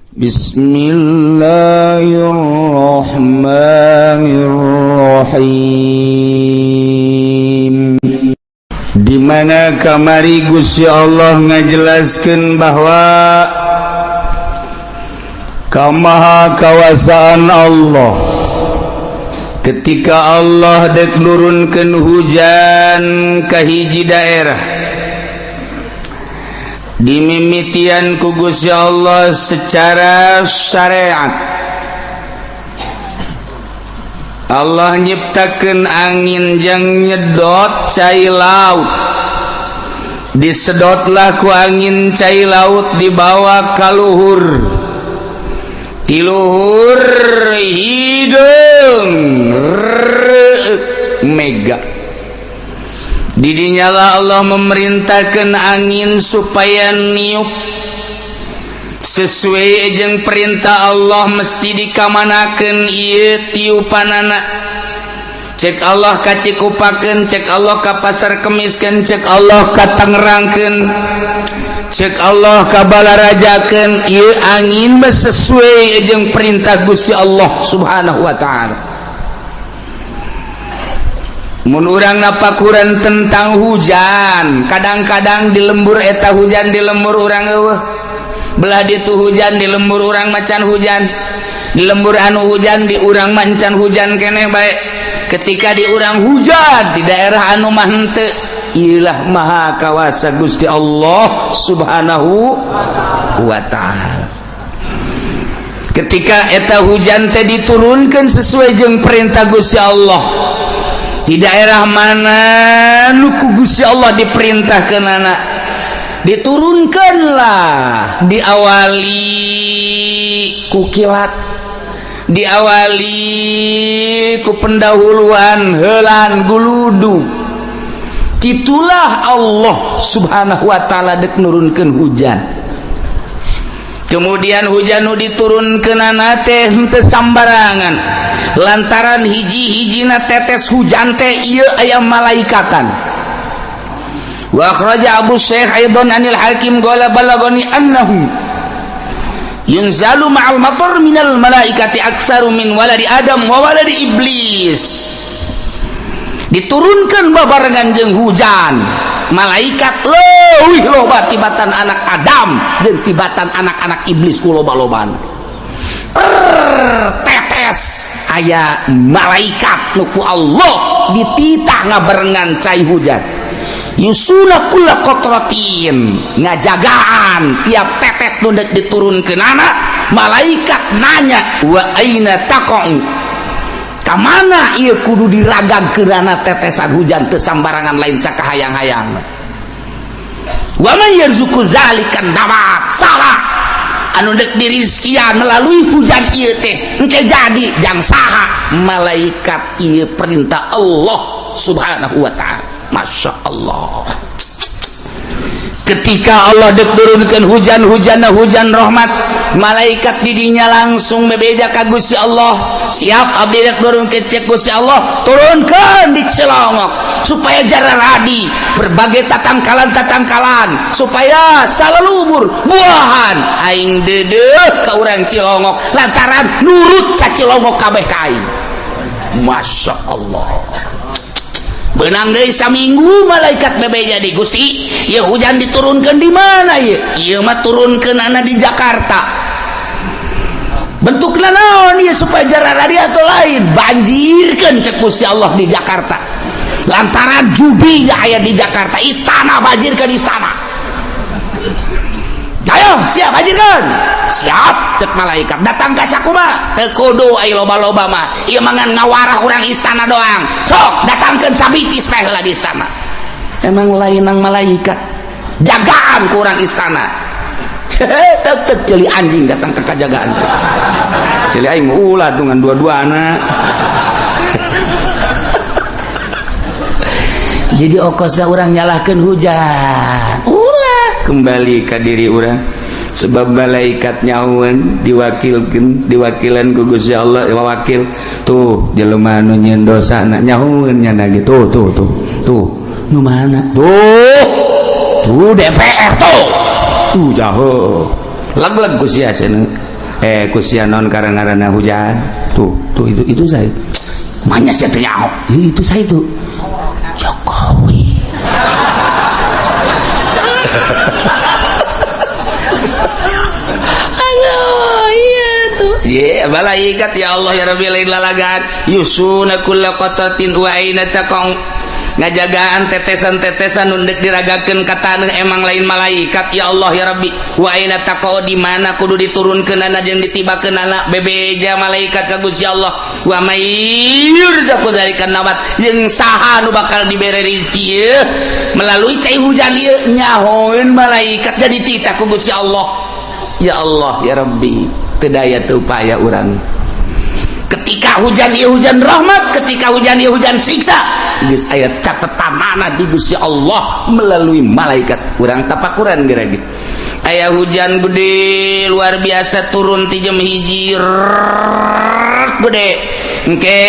Bismillahirrahmanirrahim. Di mana kamari Gusti Allah ngajelaskeun bahwa kamaha kawasaan Allah ketika Allah dek nurunkeun hujan ka hiji daerah, dimimitian ku Gusti Allah secara syariat. Allah nyiptakeun angin jang nyedot cai laut. Disedotlah ku angin cai laut, dibawa ka luhur, ti luhur hideung reuk mega. Didinyalah Allah memerintahkan angin supaya niup sesuai jeung perintah Allah. Mesti dikamanakeun ieu tiupanana? Cek Allah ka Cikupakeun, cek Allah ka Pasar Kemiskeun, cek Allah ka Tangerangkeun, cek Allah ka Balarajakeun. Ieu angin mah sesuai jeung perintah Gusti Allah Subhanahu wa Ta'ala. Mun urang napakuran tentang hujan, kadang-kadang di lembur eta hujan, di lembur urang euweuh, belah ditu hujan, di lembur urang macan hujan, di lembur anu hujan, di urang macan hujan keneh bae. Ketika di urang hujan, di daerah anu mah henteu. Ilah maha kawasa Gusti Allah Subhanahu wa Ta'ala. Ketika eta hujan teh diturunkan sesuai jeung perintah Gusti Allah, di daerah mana nu ku Gusti Allah diperintahkeun anak diturunkanlah, diawali ku kilat, diawali ku pendahuluan helan guludu. Itulah Allah Subhanahu wa Ta'ala dek nurunkeun hujan. Kemudian hujan nu diturunkeunana teh henteu sambarangan, lantaran hiji-hijina tetes hujan teh ieu aya malaikatan. Wa akhraja Abu Syekh aidan anil Hakim qala balagani annahu yunzalu ma'al matar minal malaikati aktsaru min waladi Adam wa waladi Iblis. Diturunkan babarengan jeung hujan malaikat leuwih loba tibatan anak Adam jeung tibatan anak-anak iblis ku loba-loban. Per tetes aya malaikat nu ku Allah dititah ngabarengan cai hujan. Yusuna kulla qatratin, ngajagaan tiap tetes nu dek diturunkeun anak malaikat nanya, wa aina taqa'u, kamana ieu kudu diragagkeunana tetesan hujan? Teu sambarangan, lain sakahayang-hayang. Wa man yarzuqu zalikan nabat, saha anu dek dirizkian melalui hujan ieu teh engke jadi jang saha? Malaikat. Ieu perintah Allah Subhanahu wa Ta'ala. Masya Allah, ketika Allah dek turunkan hujan, hujan hujan rahmat, malaikat didinya langsung bebeja ka Gusti Allah, "Siap, abdi dek turunkeun." Cek Gusti Allah, "Turunkan di Cilongok supaya jararadi berbagai tatangkalan tatangkalan, supaya salalubur buahan. Aing deudeuh ka urang Cilongok lantaran nurut sa Cilongok kabeh ka aing." Masya Allah. Benang deui saminggu malaikat bebeja di Gusti, "Ya, hujan diturunkan di mana ya?" "Ieu mah turunkeun anak di Jakarta." "Bentukna naon ya, supaya jararadi atau lain?" "Banjirkeun," cek Gusti Allah, "di Jakarta lantaran judi gak aya di Jakarta. Istana, banjirkeun istana." "Ayo, siap, banjirkeun." "Siap," cek malaikat. "Datang ka sakumaha?" "Teu kudu aya loba-loba mah, ieu mah ngan ngawarah urang istana doang. Sok datangkeun sabitis bae heula di istana." Emang lain nang malaikat jagaan ku urang istana. Tek ceuli anjing datang ke kajagaan, ceuli aing ulah dengan dua-dua anak. Jadi okosna urang nyalahkeun hujan, ulah, kembali ke diri urang, sebab malaikat nyawan diwakilkan, diwakilan ku Gusti Allah. Wakil tuh jelema nu nyieun dosa na nyahueun nya gitu. Tuh, tuh, tuh, nu mana tuh? Tuh DPR tuh, tuh jauh leg-leg ku sia cenah. Ku sia naon karang-ngaranna hujan tuh tuh, itu saya manya sia teh nyaho itu saya itu Jokowi. Aduh, iya tuh. Iya, malaikat, ya Allah ya Rabbi, lain lalagan. Yusuna kulla qatratin wa aina taqau, ngajagaan tetesan-tetesan nu deuk diragakeun ka taneuh, emang lain malaikat. Ya Allah ya Rabbi, wa aina taqau, di mana kudu diturunkeunana jeung ditibakeunana, bebeja malaikat ka Gusti Allah. Wa may yurzaqu dzalikan nabat, jeung saha nu bakal dibere rezeki ieu melalui cai hujan ieu, nyahoeun malaikat jadi titah ku Gusti Allah. Ya Allah ya Rabbi, teu daya teu upaya urang. Ketika hujan ieu hujan rahmat, ketika hujan ieu hujan siksa, geus aya catetanana di Gusti Allah melalui malaikat. Urang tapakuran geura gitu, aya hujan gede luar biasa turun ti jam 1 gede, engke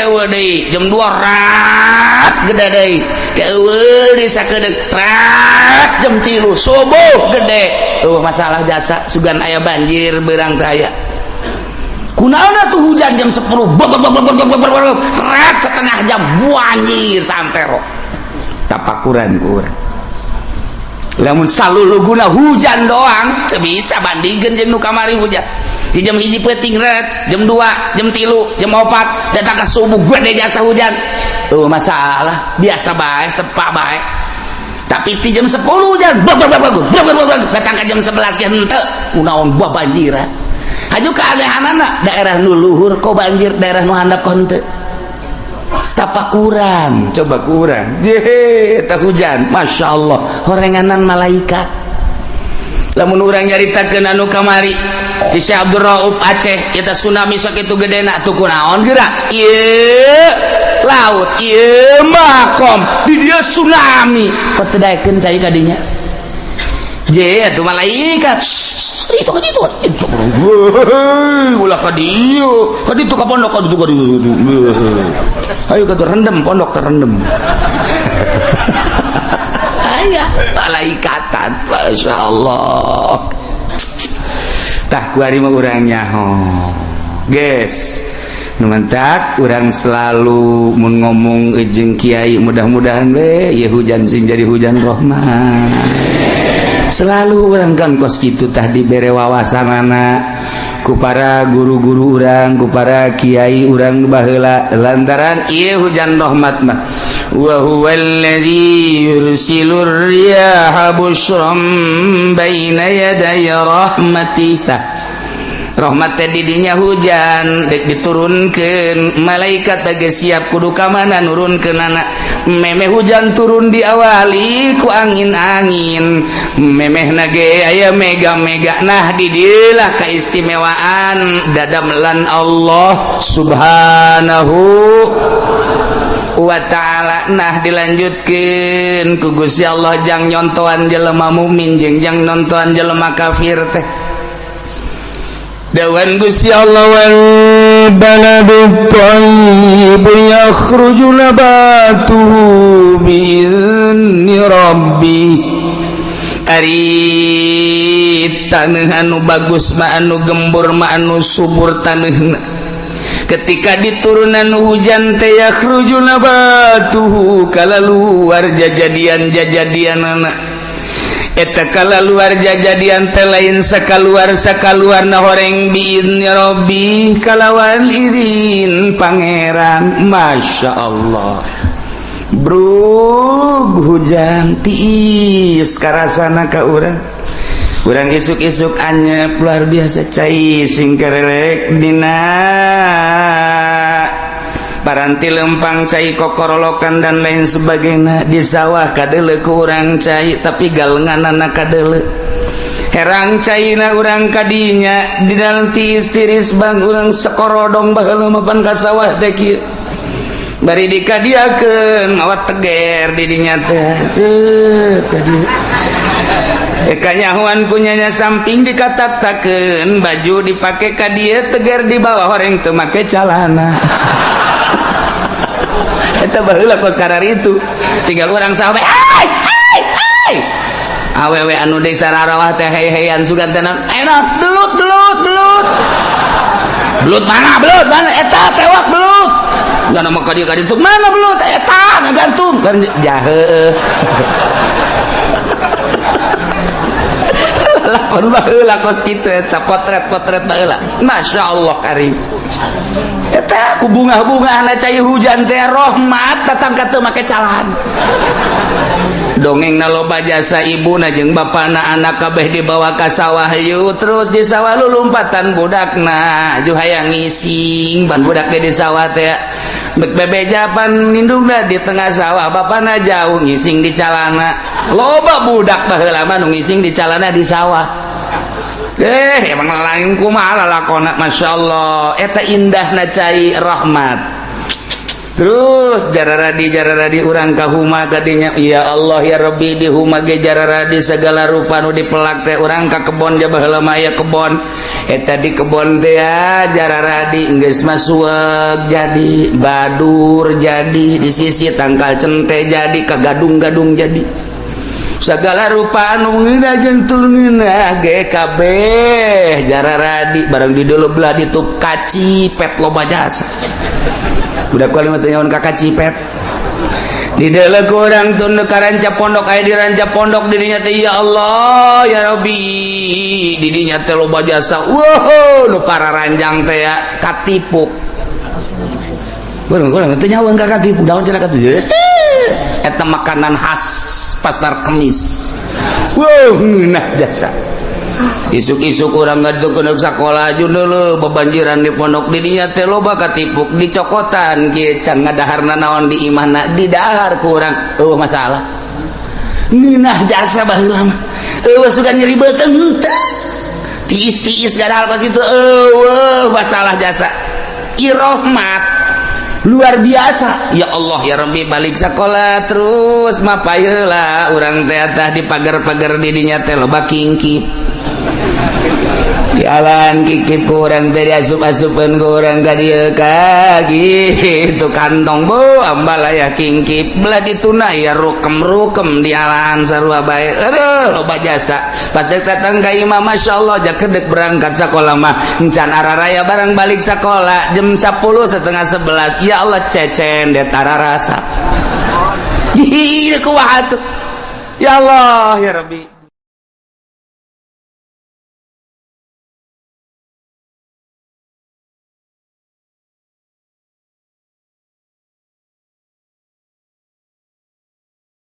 eueuh deui jam 2 rat gede deui, ke eueuh deui sakedeung rat jam 3 subuh gede. Eueuh masalah jasa sugan aya banjir beurang teh aya. Kunaon tuh hujan jam 10 bog bog bog bog bog bog rat setengah jam banjir santero? Tapakuran ku urang. Lamun saluluguna hujan doang teu bisa bandingkeun jeung nu kamari. Hujan di jam 1 peuting ret, jam 2, jam 3, jam 4, datang ke subuh gede jasa hujan tuh masalah biasa bae, sepak bae. Tapi di jam 10 hujan bog bog bog bog bog bog bog, datang ke jam 11 ge henteu, kunaon buah banjiran? Haju keanehanana, daerah nu luhur kok banjir, daerah nu handap kok henteu. Tapakuran coba kurang ye tah hujan, Masya Allah, horenganan malaikat. Lamun urang nyaritakeun anu kamari di Syekh Abdul Rauf Aceh eta tsunami sakitu gedena tuh, kunaon geura ieu laut, ieu makom di dieu tsunami, kok teu daekeun cai ka dinya? Je atuh malaikat itu kan itu ulah ka dieu, ka ditu, ka pondok, ka ditu, ka ditu, ayo ka rendem pondok, terendem. Aya malaikatan, Masya Allah. Tah, kuari mah urang nyaho, guys, nu mantak urang selalu mun ngomong jeung kiai, mudah-mudahan we ya hujan sing jadi hujan rahmat. Selalu urang kan kos kitu tah, dibere wawasanana ku para guru-guru urang, ku para kiai urang baheula, lantaran ieu hujan rahmat mah wa huwallazi yursilur riyaha busyran baina yaday rahmati. Tah, rahmat teh didinya hujan dek diturunkeun, malaikat teh siap kudu ka mana nurunkeunana. Memeh hujan turun diawali ku angin-angin, memeh nage aya mega-mega. Nah, didilah keistimewaan dadamelan Allah Subhanahu wa ta'ala. Nah, dilanjutkan ku Gusti Allah jang nyontoan jelema mukmin jeung jang nontoan jelema kafir teh. Dawan Gusti Allah wal baladu thayyib yakhruju nabatuhu biizni rabbi. Ari taneuh anu bagus mah, anu gembur mah, anu subur taneuhna, ketika diturunan hujan teh yakhruju nabatuhu, kalaluar jajadian jajadian anak eta, kalaluar jajadian teh lain sakaluar sakaluar na horeng, biizni rabbi, kalawan izin Pangeran. Masya Allah, brug hujan tiis karasana ka urang. Urang isuk-isuk anyep luar biasa, cai sing kerelek dina paranti lempang, cai kokorolokan dan lain sebagainya. Di sawah kadele ku urang cai, tapi galengan anak kadele herang caina urang kadinya di dalam tiis tiris bang. Urang sekorodong baheula mapan ka sawah teh kieu, bari dikadiakeun mawa teger di dinya teh teu tadi. Kanyahoan punyanya samping dikatak-takeun, baju dipake ka dieu, teger di bawah, horeng teu make calana. Eta baheula kos karar itu. Tinggal urang sampai, ai ai ai. Awewe anu desa rarawah teh hey-heyan sugan teh naon? Enak belut, belut, belut. Belut mana? Belut mana? Eta tewak belut. Dan nama kadi kadi itu mana belut? Eta ngagantung. Kan jahe. Lakon baheula kos kitu eta potret-potret baheula. Masya Allah karim. Eta ku bunga-bunga cai hujan teh rahmat datang ka teu make calana. Dongeng na loba jasa ibuna jeung bapana, anak kabeh dibawa ka sawah yuk, terus di sawah lulumpatan budakna ju hayang ngising ban budak ge di sawah teh bek bebeja pan indungna di tengah sawah, bapana jauh ngising di calana. Loba budak baheula mah nu ngising di calana di sawah. Emang lain kumaha lalakona. Masya Allah, eta indahna cai rahmat. Terus jararadi jararadi urang ka huma kadinya, ya Allah ya Rabbi, di huma ge jararadi segala rupa nu dipelak teh. Urang ka kebon ja, baheula mah aya kebon. Eta di kebon teh ya jararadi, geus mah sueg jadi, badur jadi, di sisi tangkal cente jadi, ka gadung-gadung jadi, segala rupa anu ngeunah jeung teu ngeunah ge kabeh jararadi. Barang di dulu belah ditup kacipet loba jasa. Udah kuali mah teu nyaon ka kacipet di dalam kurang tunduk ka ranca pondok. Aya di ranca pondok didinya teh, ya Allah ya Rabbi, didinya teh loba jasa. Wow, nu para ranjang teh ya katipuk. Kurang kurang teu nyawan ka katipuk daun cenah katipuk. Eta makanan khas Pasar Kemis. Wow, ngeunah jasa. Isuk-isuk urang ngaduk ke sekolah dulu, bebanjiran di pondok didinya teh loba katipuk dicokotan kieu, can ngadaharna naon di imahna didahar kurang eueuh masalah. Ngeunah jasa baheula mah, eueuh sugan nyeri beuteung teu tiis-tiis gadahal kos kitu, eueuh masalah jasa. Irohmat luar biasa, ya Allah ya Rabbi. Balik sekolah terus mapayeula urang teh tah di pagar-pagar didinya teh loba kingkip di alan kikip ku urang teh, diasup-asupeun ku urang ka dieu ka gitu kantong bu ambal aya kingkip belah dituna ya rukem-rukem di alan sarua bae. Aduh, loba jasa. Pas dek datang ka imah, masyaallah, jakedek berangkat sekolah mah encan araraya. Barang balik sekolah jam 10 setengah 11, ya Allah, cecen det rasa. Jih, kumaha tuh? Ya Allah ya Rabbi.